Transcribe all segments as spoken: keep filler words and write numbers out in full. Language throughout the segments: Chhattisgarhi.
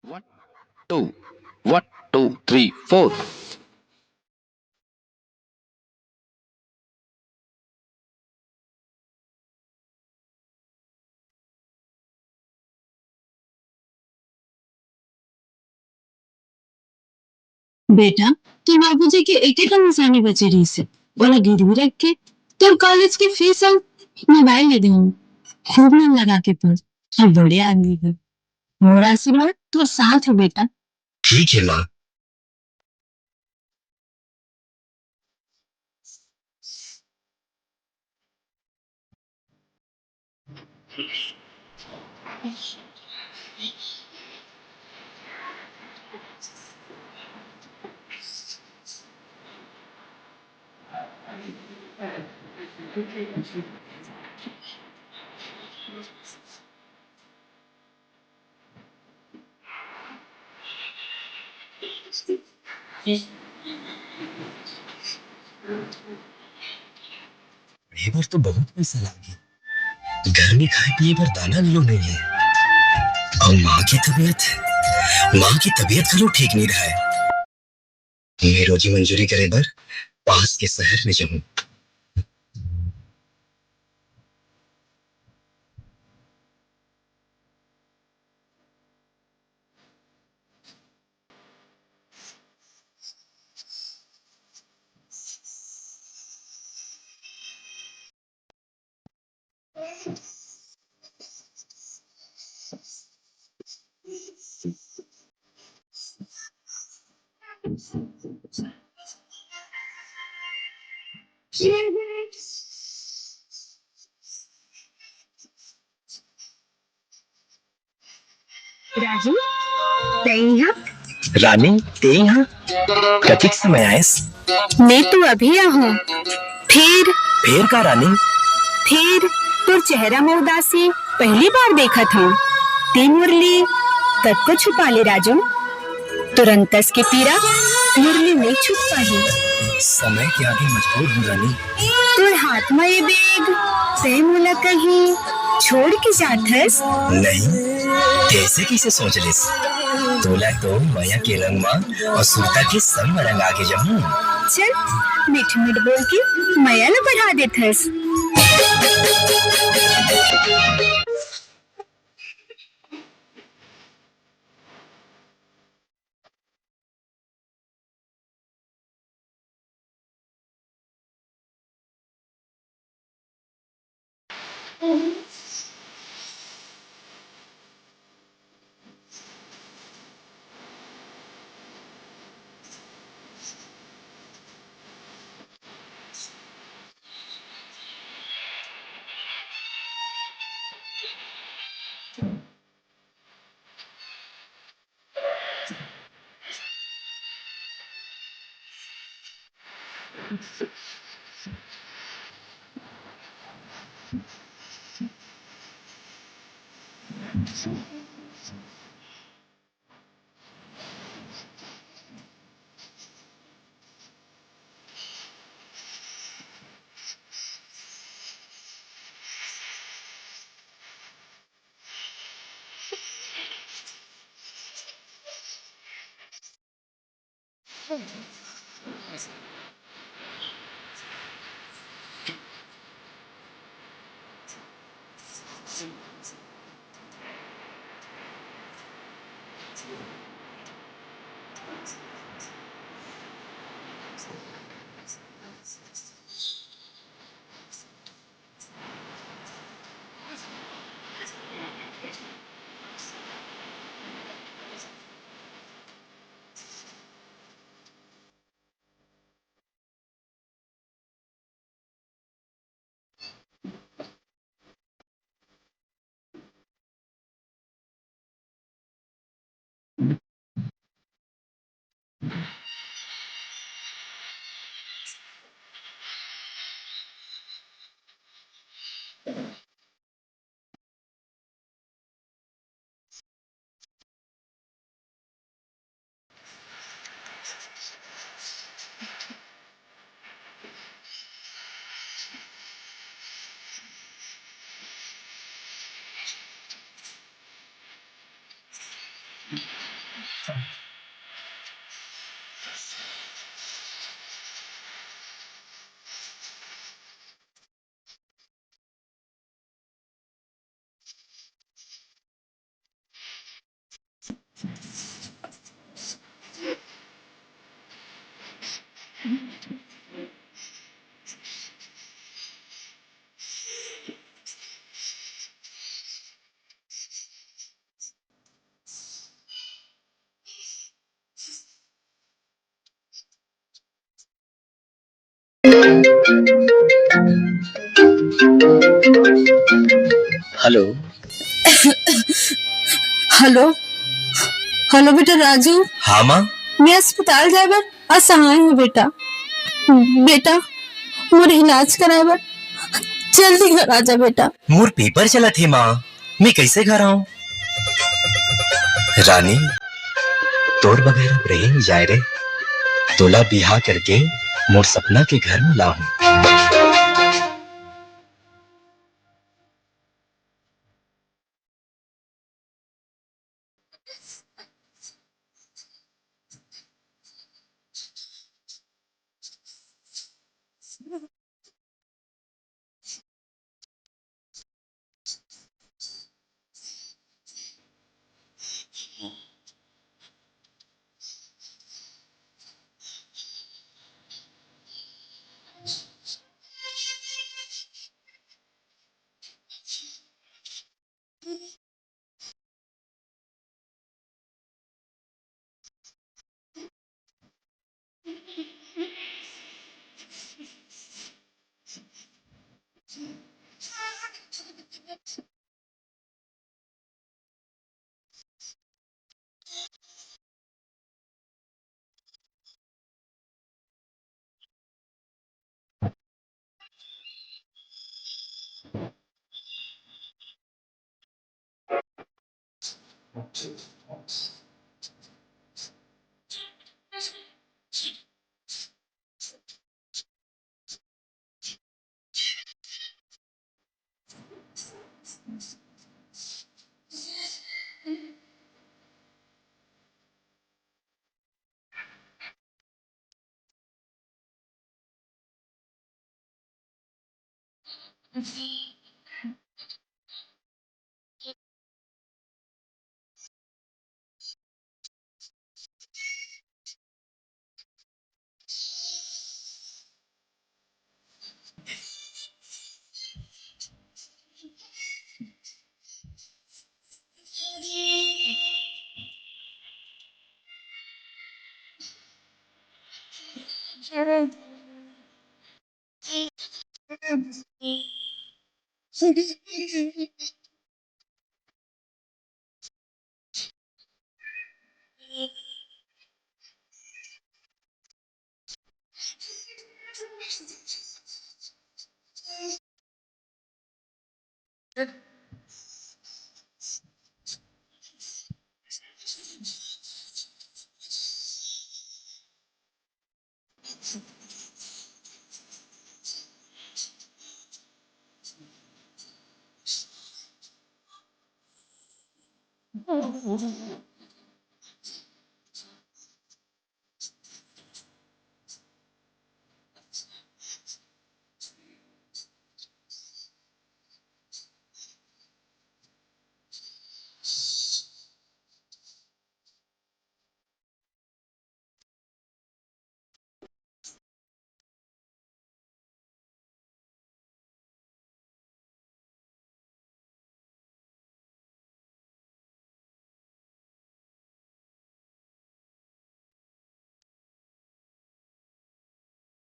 One, two, one, two, three, four. बेटा, तोर बाबूजी के एके ठन निशानी बचे रहिस हे, ओला गिरवी रख के तोर कॉलेज के फीस अउ मोबाइल ले देहूं। खूब मन लगा के पढ़, अउ बड़े आदमी हो। मोर आशीर्वाद तोर साथ हे बेटा। ठीक हे माँ। ए बर तो बहुत पैसा लागही। घर में खाए पिए बर दाना घलो नइ हे। अउ माँ के तबीयत, माँ के तबीयत घलो ठीक नइ रहय। मैं रोजी मंजूरी करे बर पास के शहर में जाहूं। राजू, तैं इहाँ? रानी, तैं इहाँ? कतिक समय आयस? मैं तो अभी आहूँ। फेर? फेर का रानी? फेर तोर चेहरा म उदासी पहली बार देखत हँव। तैं मुरली कतको छुपा ले राजू। तोर अंतस के पीरा मुरली नइ छुप पाही। समय के आगे मजबूर हँव रानी। तोर हाथ म ये बैग, तैं मोला कहीं छोड़ के जात हस? नहीं, तैं अइसे कइसे सोच लेस? तोला तो मया के रंग म अउ सुरता के संग म रंगा के जाहूँ। चल, मीठ मीठ बोल के मया ल बढ़ा देथस। हेलो। हेलो। हेलो बेटा राजू। हाँ माँ। मैं अस्पताल जाए बर असहाय हूँ बेटा। बेटा, मोर इलाज कराए बर जल्दी घर आ जा बेटा। मोर पेपर चलत हे माँ, मैं कैसे घर आऊं? रानी, तोर बगैर अब रहे नहीं जाए रे। तोला बिहा करके मोर सपना के घर में लाहूं।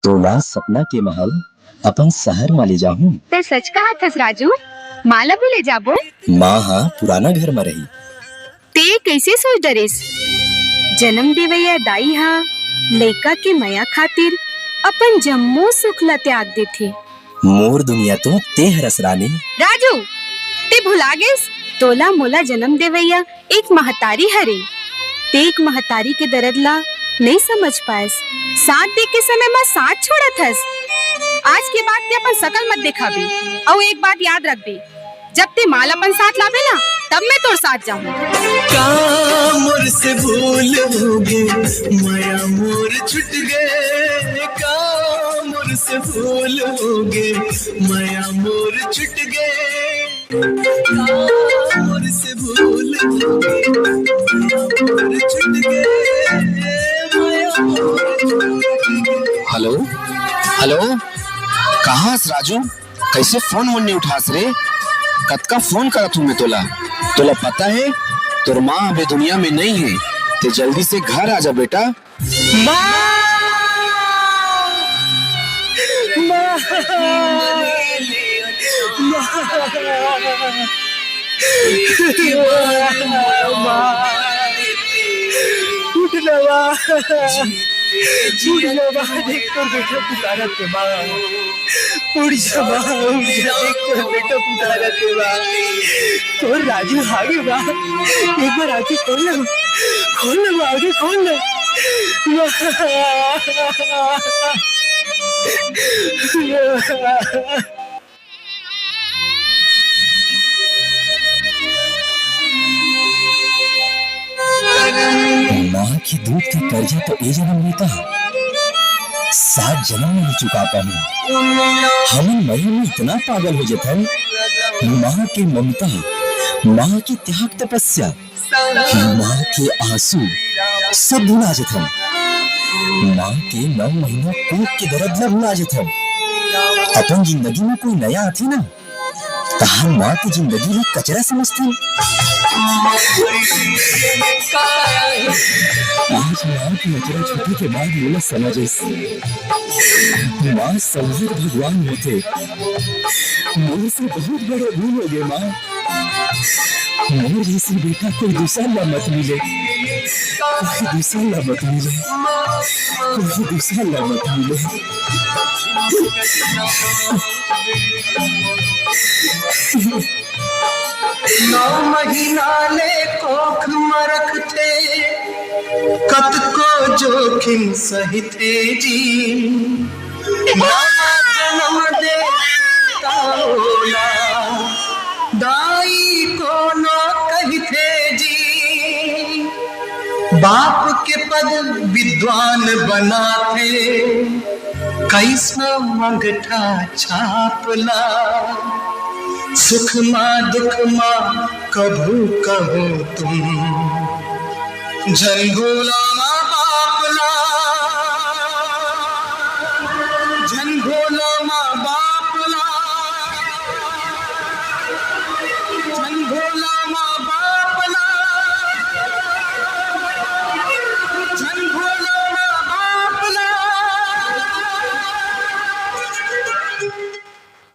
तोला सपना के महल अपन शहर म ले जाहूं। ते सच कहत हस राजू, माँ ला भी ले जाबो। माँ हा पुराना घर म रही। ते कइसे सोच डरेस? जन्म देवइया दाई हा लइका के मया खातिर अपन जम्मो सुख ला त्याग देथे। मोर दुनिया तो ते हरस रानी। राजू, ते भुला गेस, तोला मोला जन्म देवइया एक महतारी हरे। ते एक महतारी के दरद ला नइ समझ पायस। साथ दे के समय म साथ छोड़त हस। आज के बाद ते अपन सकल मत देखाबे। अउ एक बात याद रखबे, जब ते माँ ला अपन साथ लाबे ना, तब मैं तोर साथ जाऊँ। का मोर से भूल होगे, मया मोर छुट गे। का मोर से भूल होगे, मया मोर छुट गे। का मोर से भूल होगे, मया मोर छुट गे। मया मोर छुट गे। हेलो, हेलो, कहाँ हस राजू? कइसे फोन वोन नइ उठास रे? कतका फोन करत हूँ मैं तोला। तोला पता हे, तोर माँ अब ए दुनिया में नइ हे। ते जल्दी से घर आ जा बेटा। माँ! माँ! माँ! माँ! उठ ना माँ। उठ जा माँ, देख तोर बेटा पुकारत हे माँ। उठ जा माँ, उठ जा, देख तोर बेटा पुकारत हे माँ। तोर राजू आगे माँ, एक बार आँखी खोल ना, खोल ना माँ, आँखी खोल ना। माँ। माँ के दूध के कर्जा तो ए जन्म में का, सात जन्म में भी चुका पाहूं। हमन मरे में इतना पागल हो जथन, माँ के ममता, माँ के त्याग तपस्या, माँ के आंसू, सब भुला जथन। माँ के नौ महीना कोख के दर्द ला भुला जथन। अपन जिंदगी में कोई नया आथे ना, त हम माँ के जिंदगी ला कचरा समझथन। आज माँ के अचरा छूटे के बाद मोला समझ आइस, माँ साक्षात भगवान होथे। मोर से बहुत बड़े भूल हो गे माँ। मोर जइसे बेटा कोई दूसर ला मत मिले, कोई दूसर ला मत मिले, कोई दूसर ला मत मिले। नौ महीना ले कोख म रखथे, कतको जोखिम सहिथे जी। नवा जन्म दे तोला, दाई कोनो कहिथे जी। बाप के पद विद्वान बनाथे, कइसनो अंगठा छाप ला। सुख मा दुख मा कभू कहो तुम, झन भूला